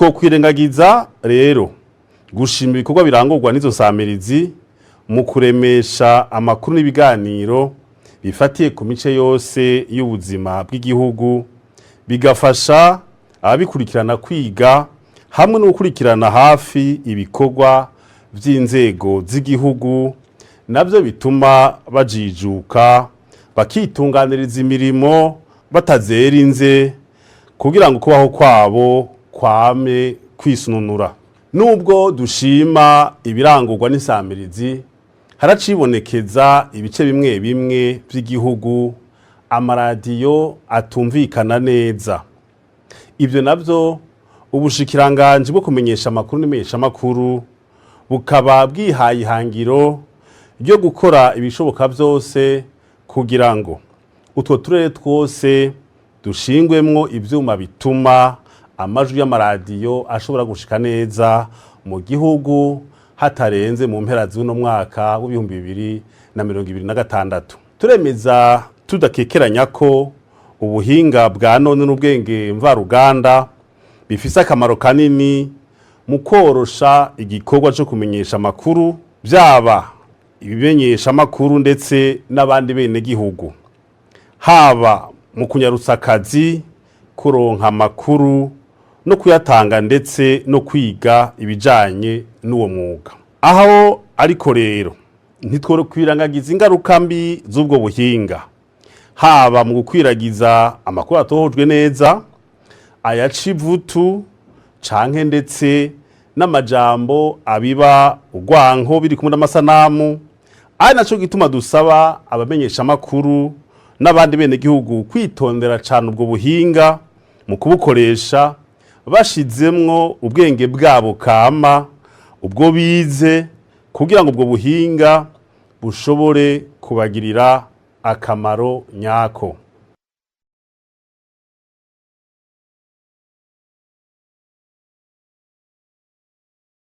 Ntitwokwirengagiza rero gushima ibikorwa birangurwa n'izo nsamirizi mu kuremesha amakuru n'ibiganiro bifatiye ku mice yose y'ubuzima bw'igihugu, bigafasha ababikurikirana kwiga hamwe no gukurikirana hafi ibikorwa vy'inzego z'igihugu, navyo bituma bajijuka bakitunganiriza imirimo batazera inze kugira ngo kubaho kwabo kwame kwisununura. Nubwo dushima ibirangurwa n'insamirizi, haracibonekeza ibice bimwe bimwe vy'igihugu amaradiyo atumvikana neza. Ibyo navyo ubushikiranganji bwo kumenyesha amakuru n'imenyeshamakuru bukaba bwihaye ihangiro ryo gukora ibishoboka vyose kugira ngo utwo turere twose dushingwemwo ivyuma bituma amajwi y'amaradiyo ashobora gushika neza mu gihugu hatarenze mu mpera z'uno mwaka w'2026. Turemeza tudakekeranya ko ubuhinga bwa none n'ubwenge mvaruganda bifise akamaro kanini mu korosha igikorwa cyo kumenyesha amakuru, byaba ibimenyesha amakuru ndetse n'abandi bene gihugu, haba mu kunyarutsa akazi, kuronka amakuru no kuyatanga, ndetse no kwiga ibijanye n'uwo mwuga. Aho ariko rero ntitwokwirengagiza ingaruka mbi z'ubwo buhinga, haba mu gukwiragiza amakuru atohojwe neza, ayaca ivutu canke ndetse n'amajambo abiba urwanko biri kumwe n'amasanamu. Ari naco gituma dusaba abamenyesha amakuru n'abandi bene gihugu kwitondera cane ubwo buhinga mu kubukoresha bashizemwo ubwenge bwabo kama ubwo bize, kugira ngo ubwo buhinga bushobore kubagirira akamaro nyako.